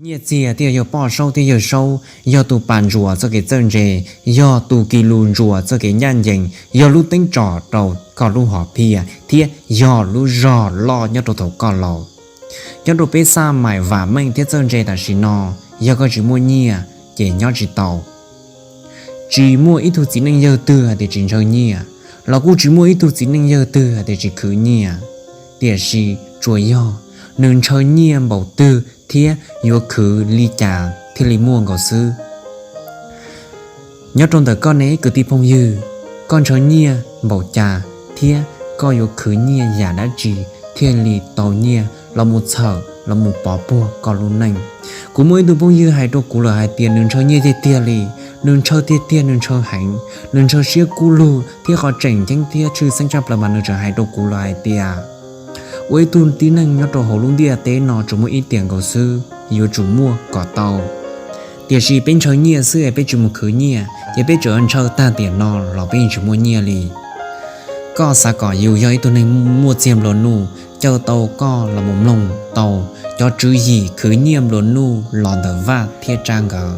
Nyiaj txiag thiaj yog poj saub thiab yawg saub, yog tus pas ntsuas txoj kev txawj ntse, yog tus kis lus ntsuas txoj kev ncaj ncees, yog lub teeb tsom rau koj lub hom phiaj, thiab yog lub zog loj nyob rau thaum koj laus. Nyob rau peb xaj maim vam meej thiab txawj ntse tam sim no, yog koj tsis muaj nyiaj ces nyob tsis tau. Tsis muaj ib tug txiv neej yawg twg hais tias tsis ntshaw nyiaj, los kuj tsis muaj ib tug txiv neej yawg twg hais tias tsis khwv nyiaj. Tiam sis tsuas yog nws ntshaw nyiaj npaum twg thiab yuav khwv li cas thiaj li muaj nkaus xwb. Nyob rau ntawm koj ne kwv tij phooj ywg, koj ntshaw nyiaj npaum cas thiab koj yuav khwv nyiaj yam dab tsi thiaj li tau nyiaj los mus txhawm los mus pov puag koj lub neej. Kuv muaj ib tug phooj ywg hais rau kuv lawm hais tias nws ntshaw nyiaj tiag tiag li, nws ntshaw tiag tiag, nws ntshaw heev, nws ntshaw siab kub lug thiab qhov tseem ceeb thiab tshwj xeeb tshaj plaws mas nws tseem hais rau kuv lawm hais tias ua ib tug tib neeg nyob rau hauv lub ntiaj teb no tsuas muaj ib tiam nkaus xwb, yuav tsum muaj kom tau. Tiam sis peb ntshaw nyiaj xwb es peb tsis mus khwv nyiaj ces peb tseem ntshaw tag tiam no los peb yeej tsis muaj nyiaj li. Koj xav kom yus yog ib tug neeg muaj txiag nplua nuj, caw tau koj los mus mloog tau cov tswv yim khwv nyiaj nplua nuj los ntawm Vaj thiab Tsab nkawd.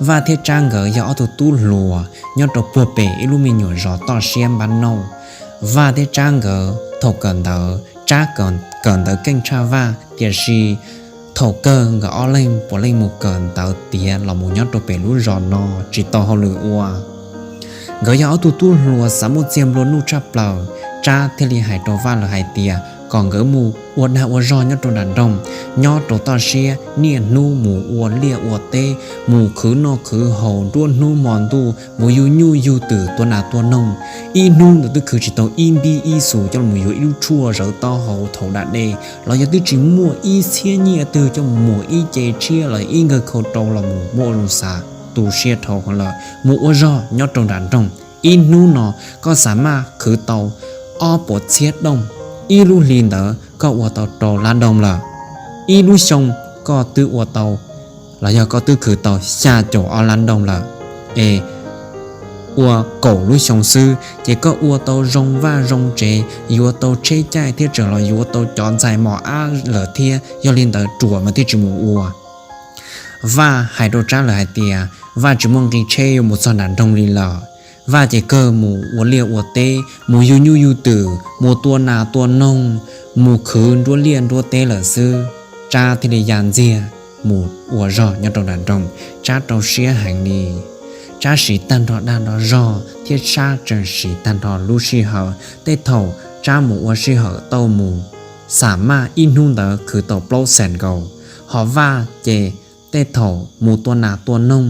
Vaj thiab Tsab nkawd yog ob tug tub hluas nyob rau puag pem ib lub me nyuam zos toj siab npab nauj. Vaj thiab Tsab nkawd thaum kawm ntawv, Tsab kawm ntawv keej tshaj Vaj, tiam sis thaum kawg nkawd ob leeg puav leej mus kawm ntawv tiav los mus nyob rau pem lub zos no tsis tau hauj lwm ua. Nkawd yog ob tug tub hluas xav muaj txiag nplua nuj tshaj plaws, Tsab thiaj li hais rau Vaj lawm hais tias kom nkawd mus ua dag ua zog nyob rau nram nroog, nyob rau toj siab, niaj hnub mus ua liaj ua teb, mus khwv noj khwv haus nruab hnub hmo ntuj, mus yug nyuj yug twm, tua nas tua noog. Ib hnub ntawd twb khwv tsis tau ib npib ib xus coj los yuav ib lub tshuaj zawv taub hau thaum da dej, los yog twb tsis muaj ib txhiab nyiaj twg coj mus muag ib ce tshiab los ib nkawg khau rau los mus muaj ua zoo xav tu siab dhau lawm. Mus ua zog nyob rau nram nroog, ib hnub no koj xav maj khwv tau ob puas txhiab dooj, ib lub hli ntawd koj ua tau rau lab dooj lawm. Ib lub xyoo koj twb ua tau los yog koj twb khwv tau xya caum ob lab dooj lawm. Es ua kaum lub xyoo xwb ces koj ua tau zoo vaj zoo tsev, yuav tau tsheb caij thiab tseem los yuav tau cov ntxhais mos ab lawm thiab. Yog li ntawd ruam mas thiaj tsis mus ua. Vaj hais rau Tsab lawm hais tias Vaj tsis muaj nqi tsheb yuav mus txog nram nroog li lawm. Vaj ces kawg mus ua liaj ua teb, mus yug nyuj yug twm, mus tua nas tua noog, mus khwv nruab liaj nruab teb lawm xwb. Tsab thiaj li ya ntxiag mus ua zog nyob rau nram nroog. Tsab rau siab heev li. Tsab siv tag nrho dag nrho zog thiab Tsab tseem siv tag nrho lub sij hawm. Tej thaum Tsab mus ua sij hawm tau mus xam maj ib hnub ntawd khwv tau plaub xees nkaus. Ho Vaj ces tej thaum mus tua nas tua noog,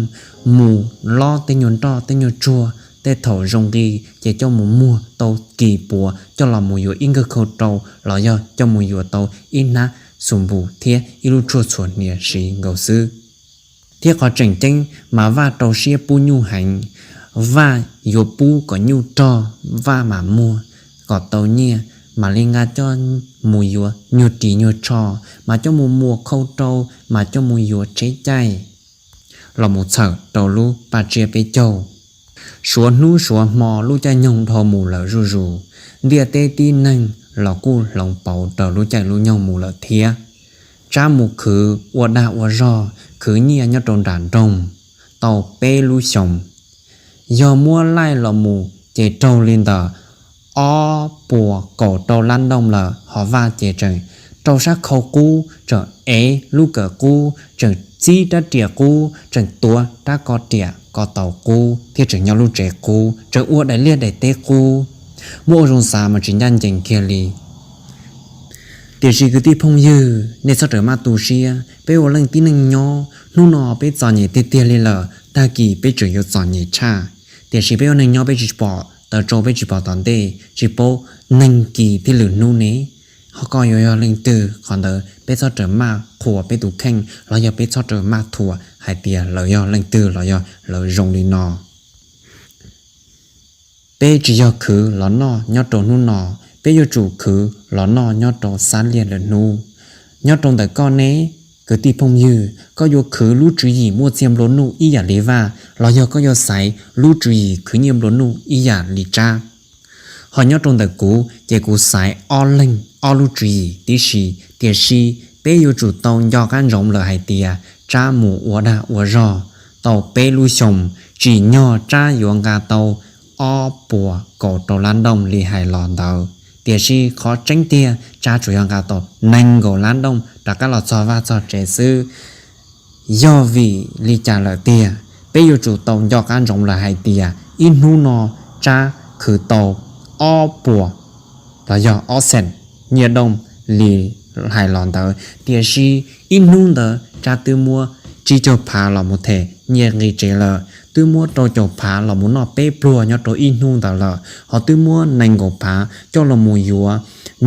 mus lob tej nyuag nroj tej nyuag tsuag, tej thaum zoo nqi ces coj mus muag tau kis puas coj los mus yuav ib nkawg khau rau los yog coj mus yuav tau ib hnab xus npus thiab ib lub tshuaj txhuam hniav siv nkaus xwb. Thiab qhov tseem ceeb mas Vaj rau siab pub nyuj heev. Vaj yuav pub kom nyuj rog, Vaj mam muag kom tau nyiaj, mam li nqa coj mus yuav nyuag ris nyuag tsho, mas coj mus muas khau rau, mas coj mus yuav tsheb caij los mus txhawm rau lub paj tsiab peb caug. Suav hnub suav hmo lub caij nyoog dhau mus lawm zuj zus, ntiaj teb tib neeg los kuj hloov pauv rau lub caij lub nyoog mus lawm thiab. Tsab mus khwv ua dag ua zog khwv nyiaj nyob rau nram nroog tau peb lub xyoos. Yog muab laij los mus ces raug li ntawm ob puas kaum rau lab ntooj lawm, ho Vaj ces tseem rau sab khau qub, tseem ev lub kawm qub, tseem txib rab riam qub, tseem tuav rab ko riam ko taus qub, thiab tseem nyob lub tsev qub, tseem ua daim liaj daim teb qub. Muaj ua zoo xav mas tsis ncaj ncees kiag li. Tiam sis kwv tij phooj ywg, nej txhob rawm maj tu siab, peb ua leej tib neeg nyob, hnub no peb txom nyem tiag tiag li lawm, tag kis peb tseem yuav txom nyem tshaj. Tiam sis peb ua neeg nyob peb tsis pom taw tsau, peb tsis pom tom ntej, tsis paub neeg kis thiab lwm hnub ne, ho koj yuav yog leej twg. Qhov ntawd peb txhob rawm maj qhuas peb tus kheej los yog peb txhob rawm maj thuam hais tias lawv yog leej twg los yog lawv zoo li no. Peb tsis yog khwv los noj nyob rau hnub no, peb yuav tsum khwv los noj nyob rau xab liaj lwm hnub. Nyob rau ntawm koj ne, kwv tij phooj ywg, koj yuav khwv lub tswv yim muaj txiag nplua nuj ib yam li Vaj los yog koj yuav xaiv lub tswv yim khwv nyiaj nplua nuj ib yam li Tsab? Ho nyob rau ntawm kuv ces kuv xaiv ob leeg ob lub tswv yim tib si, tiam sis Peb yuav tsum tau nco qab ntsoov lawm hais tias Tsab mus ua dag ua zog tau peb lub xyoos, tsim nyog Tsab yuav nqa tau ob puas kaum rau lab nrooj li hais los ntawd. Tiam sis qhov tseeb tiag Tsab tsuas yog nqa tau nees nkaum lab nrooj rov qab los txog vaj txog tsev xwb. Yog vim li cas lawm tiag? Peb yuav tsum tau nco qab ntsoov lawm hais tias ib hnub no Tsab khwv tau ob puas los yog ob xees nyiaj dooj li hais los ntawd, tiam sis ib hnub ntawd Tsab twb muab tsib caug phav los mus them nyiaj nqi tsev lawm, twb muab rau caum phav los mus noj peb pluag nyob rau ib hnub ntawd lawm, ho twb muab nees nkaum phav coj los mus yuav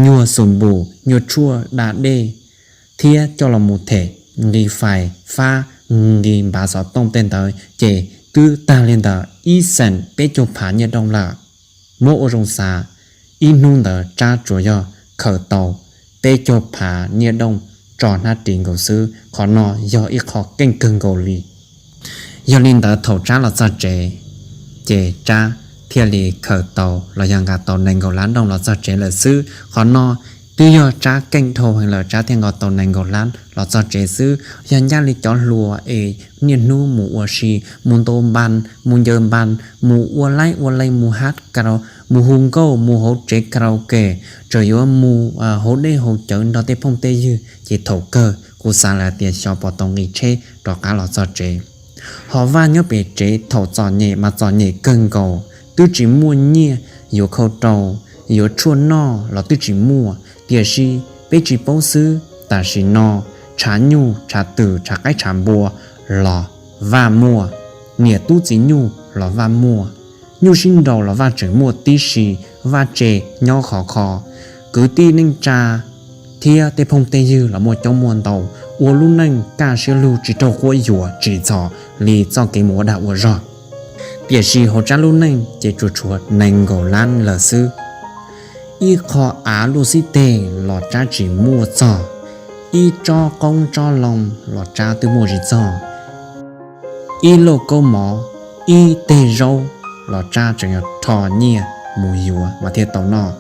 nyuag xus npum, nyuag tshuaj da dej, thiab coj los mus them nqi fais fab, nqi npav xov tooj tej ntawd, ces twb tag li ntawd ib xees peb caug phav nyiaj dooj lawm. Muab ua zoo xav, ib hnub ntawd Tsab tsuas yog khaws tau peb caug phav nyiaj dooj tso hnab ris nkaus xwb. Qhov no yog ib qho keej kawg nkaus li. Yog li ntawd thaum Tsab los txog tsev, ces Tsab thiaj li khaws tau los yog nqa tau nees nkaum lab nrooj los txog tsev lawm xwb. Qhov no twb yog Tsab keej dhau heev lawm Tsab thiaj nqa tau nees nkaum lab los txog tsev xwb. Yog ncaj li cov hluas es niaj hnub mus ua si, mus ntaus npas, mus ncaws npas, mus ua laib ua lees, mus hab ka, mus hu nkauj, mus hauv tsev karaoke, tseem yuav mus hauv dej hauv cawv nrog tej phooj tej ywg, ces thaum kawg kuv xav lawm tias xyov puas tau nqis tsheb rov qab los txog tsev. Ho Vaj nyob pem tsev thaum txom nyem mas txom nyem kawg nkaus, twb tsis muaj nyiaj yuav khau rau, yuav tshuaj noj los twb tsis muaj. Tiam sis peb tsis paub xwb, tam sim no tshav nyuj tshav twm tshav qaib tshav npua los Vaj muaj, niam tub txiv nyuj los Vaj muaj, nyuj sib nraus los Vaj tseem muaj tib si. Vaj tse nyob khov kho, kwv tij neej tsa thiab tej phooj tej ywg los muaj coob muaj ntau, ua lub neej kaj siab lug tsis raug quab yuam tsim txom li txoj kev mus ua dag ua zog. Tiam sis hauv Tsab lub neej ces tsuas tshuav nees nkaum lab lawm xwb. Ib qho av luaj xib teg los Tsab tsis muaj txog, ib tsob qoob tsob loo los Tsab twb muaj tsis txog, ib lauj kaub mov, ib teg zaub los Tsab tseem yuav rho nyiaj mus yuav mas thiaj tau noj.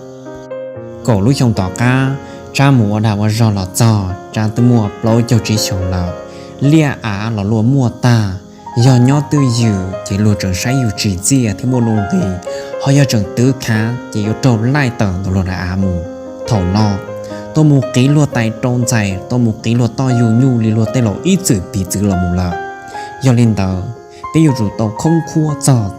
Kaum lub xyoo tom qab, Tsab mus ua dag ua zog los txog, Tsab twb muaj plaub caug tsib xyoos lawm. Liaj av los luaj muaj tag, yog nyob twj ywm ces luag tseem saib yus tsim txiaj thiab muaj nuj nqis, ho yog tseem twv khav ces yuav raug laij tawm ntawm luag daim av mus. Thaum no, tau mus qiv luag tais rau ntxais, tau mus qiv luag toj yug nyuj li luag tej laus ib txwm piv txwv los mus lawm. Yog li ntawd, peb yuav tsum tau khoob khuab txog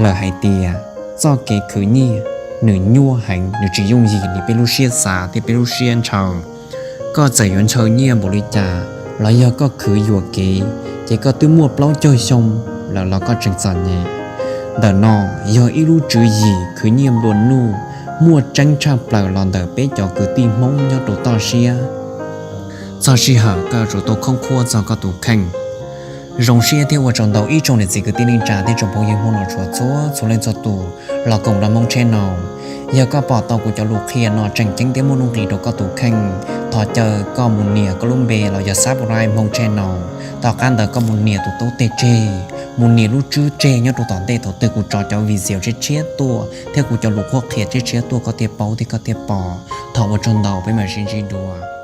lawm hais tias txoj kev khwv nyiaj nws nyuaj heev, nws tsis yooj yim li peb lub siab xav thiab peb lub siab ntshaw. Koj txawm yuav ntshaw nyiaj npaum li cas los yog koj khwv yuam kev, ces koj twb muaj plaub caug xyoo lawm los koj tseem txom nyem. Ntawm no yog ib lub tswv yim khwv nyiaj nplua nuj muaj tseeb tshaj plaws los ntawm peb cov kwv tij Hmoob nyob rau toj siab. Txog sij hawm koj yuav tsum tau khoob khuab txog koj tus kheej. Zoo siab thiab ua tsaug ntau ib tsoom niam txiv kwv tij neej tsa thiab tsoom phooj ywg Hmoob no tshua txhua txhua leej txhua tus los koom rau Hmoob channel. Yog koj pom tau kuv cov lus qhia no tseem ceeb thiab muaj nuj nqis rau koj tus kheej, thov caw koj mus nias koj lub npe los yog subscribe Hmoob channel. Tom qab ntawd koj mus nias tus taub teg tseg, mus nias lub tswb tseg nyob rau tom ntej thaum twg kuv tso cov video tshiab tshiab tuaj thiab kuv cov lus qhuab qhia tshiab tshiab tuaj koj thiaj paub thiab koj thiaj pom. Thov ua tsaug ntau, peb mam sib ntsib dua.